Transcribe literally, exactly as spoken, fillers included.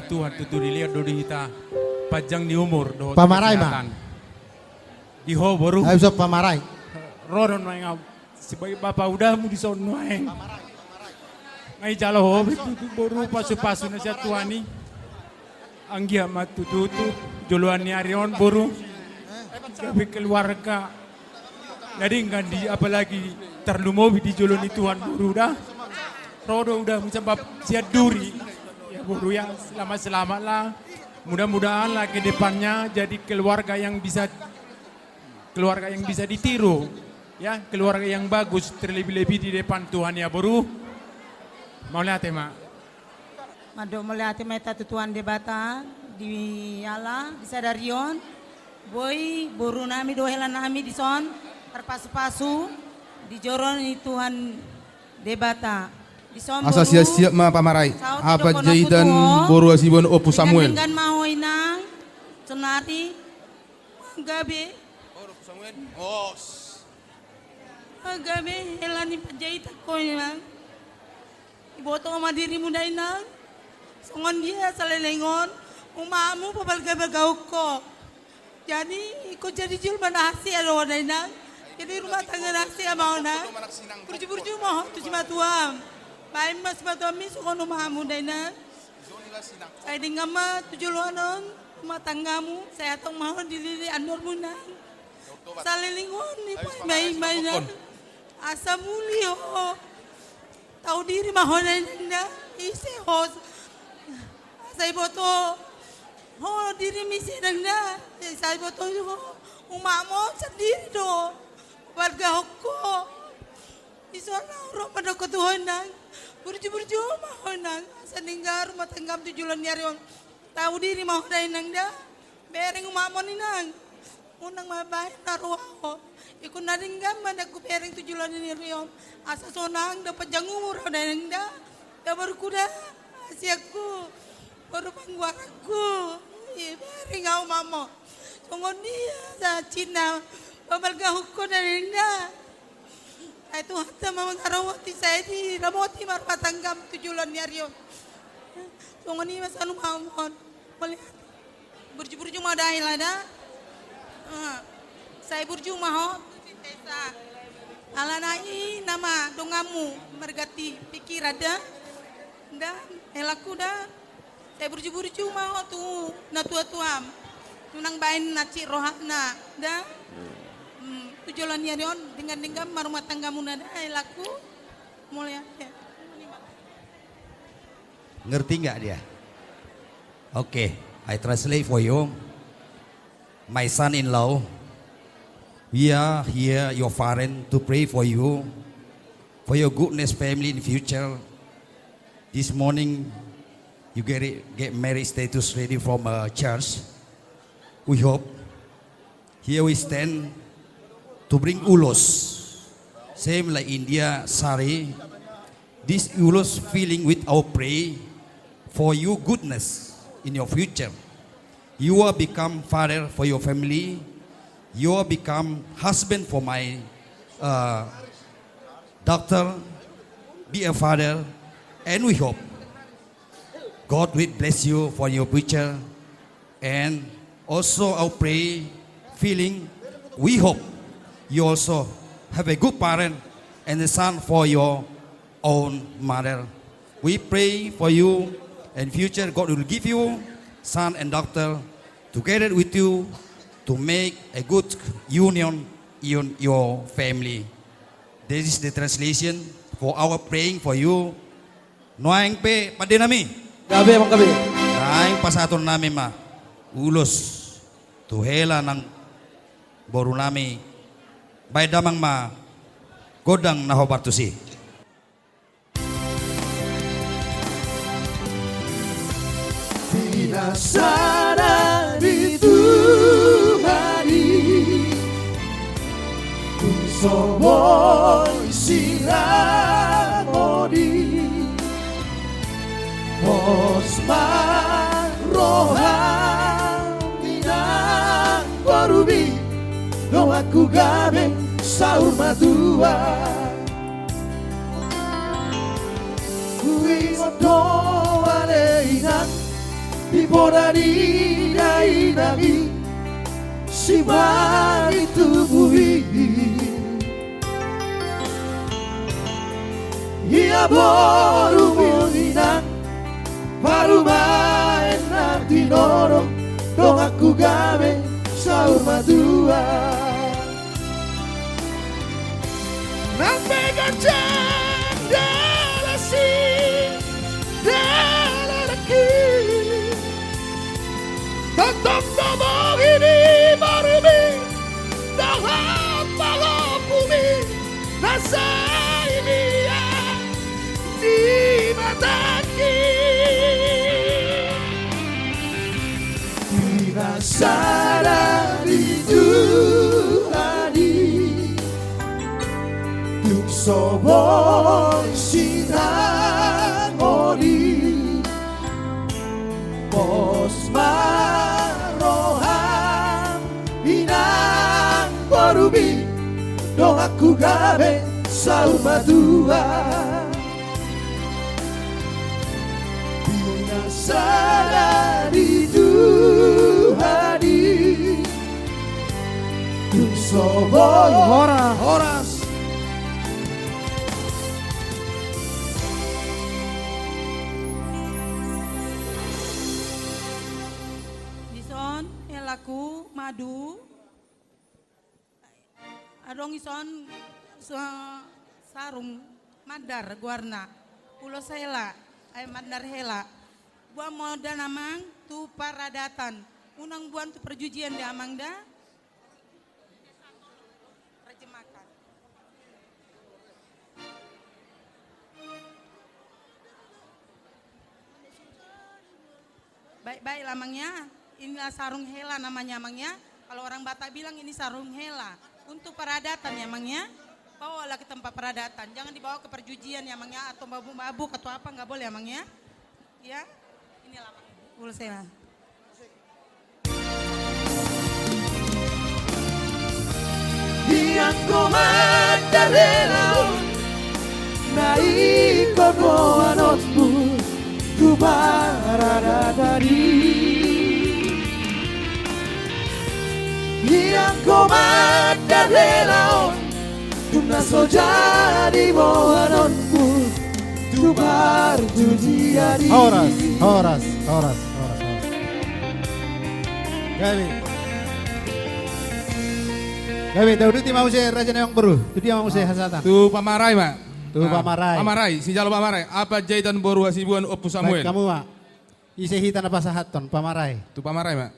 Tuhan tutu dilehon do di hita panjang ni umur dohot kesehatan. Di ho boru. Ro do nuaeng au sebagai bapa udamu dison nuaeng. Nga dijalo ho be tutu boru pasupasu na sian Tuhan i. Anggiat ma tutu tu joloan ni ari on boru gabe keluarga na denggan di, apalagi tarlumobi di jolo ni Tuhan boru da. Ro do udamu sabap sian duri. Ya boru ya, selamat-selamat lah. Mudah-mudahan lah ke depannya jadi keluarga yang bisa, keluarga yang bisa ditiru, ya, keluarga yang bagus, terlebih-lebih di depan Tuhan ya boru. Mauliate ma. Mandok mauliate ma hita tu Tuhan Debata di ala di sadari on boi boru nami dohot hela nami dison tarpasupasu di joro ni Tuhan Debata. Dison asa boru, siap-siap ma pamarai. Saut i dohononku tu ho. Boru Hasibuan Ompu Samuel. Denggan ma ho inang. Sonari gabe. Gabe hela ni Panjaitan ho inang. Iboto ma dirimu da inang. Songon dia saleleng on umakmu pabalga-balgahon ho. Jadi ingkon jadi jolma na hasea do ho da inang. Jadi rumah tangga na hasea ma ho nang. Burju-burju ma ho tu simatuam. Baen ma simatuam i songon umakmu da inang. Sai denggan ma tu joloan on rumah tanggamu, sai hatop ma ho dilili andormu nang. Saleleng on i paima-ima inang. Asa muli ho. Tahu diri ma ho da inang da. Ise ho. Asa iboto ho dirimu ise nang da. Asa iboto ho umakmu sandiri do. Balgahon ho. Dison au ro mandok tu ho inang. Burju-burju ma ho inang. Asa denggan rumah tanggam tu joloan ni ari on. Tahu diri ma ho da inang da. Bereng umakmu on inang. Unang ma baen na roha ho. Ingkon na denggan ma nang hubereng tu joloan ni ari on. Asa sonang do panjang umur au da inang da. Da boruku da. Hasea ho. Boru panggoaranku. Ibereng au umakmu. Songon dia sa cinna. Pabalgahon ho da inang da. Ai Tuhanta ma mangaramoti, sai diramoti ma rumah tanggam tu joloan ni ari on. Songon i ma sahat umakmu on. Mauliate. Burju-burju ma ho da hela da. Sai burju ma ho. Alana i nama donganmu marganti pikiran da. Da helaku da. Sai burju-burju ma ho tu natua-tuam. Unang baen na cik rohana da. Tu joloan ni ari on denggan-denggan ma rumah tanggamuna da helaku. Mauliate. Ngerti nggak dia? Okay, I translate for you. My son-in-law, we are here, your parent, to pray for you, for your goodness family in future. This morning, you get it, get marriage status ready from a church. We hope. Here we stand to bring ulos. Same like India sari. This ulos filling with our pray for your goodness in your future. You are become father for your family. You are become husband for my, uh, daughter. Be a father, and we hope God will bless you for your future. And also our pray feeling, we hope you also have a good parent and a son for your own mother. We pray for you, and future God will give you son and daughter together with you to make a good union in your family. This is the translation for our praying for you. Nuaeng pe pande nami. Gabe, Amang, gabe. Naeng pasahaton nami ma ulos tu hela nang boru nami. Baen damang ma gondang na hombar tusi. Pinasaran di Tuhan i, tung so boi siramoti. Pos ma roham inang boru i, donganku gabe saur matua. Huingot do ale inang, Di poda ni dainang i, simanit tubu i. Ia borumu inang, parumaen na tinodo, donganku gabe saur matua. Nang pe ganjang dalan si dalan nangkin, tongtong do bohi ni borumi dohot palombumi na sai mian di matangki. Di na sada di Tuhan i, tung so boi sinangoni, pos ma roham inang borumi, donganku gabe saur matua. Di na sada di Tuhan i, tung so boi. Horas. Horas. Dison helaku madu. Adong ison sa-, sarung mandar goarna. Ulos hela, eh, mandar hela. Boan ma da amang tu paradatan. Unang boan tu parjujian da amang da. Terjemahkan. Baik-baik lah, Amang, ya. Inilah sarung hela namanya, Amang, ya. Kalau orang Batak bilang ini sarung hela. Untuk peradatan, ya, Amang, ya. Bawalah ke tempat peradatan. Jangan dibawa ke perjujian, ya, Amang, ya. Atau mabuk-mabuk atau apa, nggak boleh, Amang, ya. Ya. Inilah, Amang. Ulos hela. Di anggo mandar hela on, na ingkon boanonmu tu paradatan i. Di anggo mandar hela on, tung na so jadi boanonmu tu parjujian i. Horas, horas, horas, horas, horas. Gabe. Gabe, tauduti ma muse raja ni amangboru. Tu dia ma muse hasahatan? Tu pamarai ma. Tu pamarai. Pamarai, sijalo pamarai. Apa jaitan boru Hasibuan Ompu Samuel? Baen hamu ma. Ise hita na pasahathon, pamarai? Tu pamarai ma.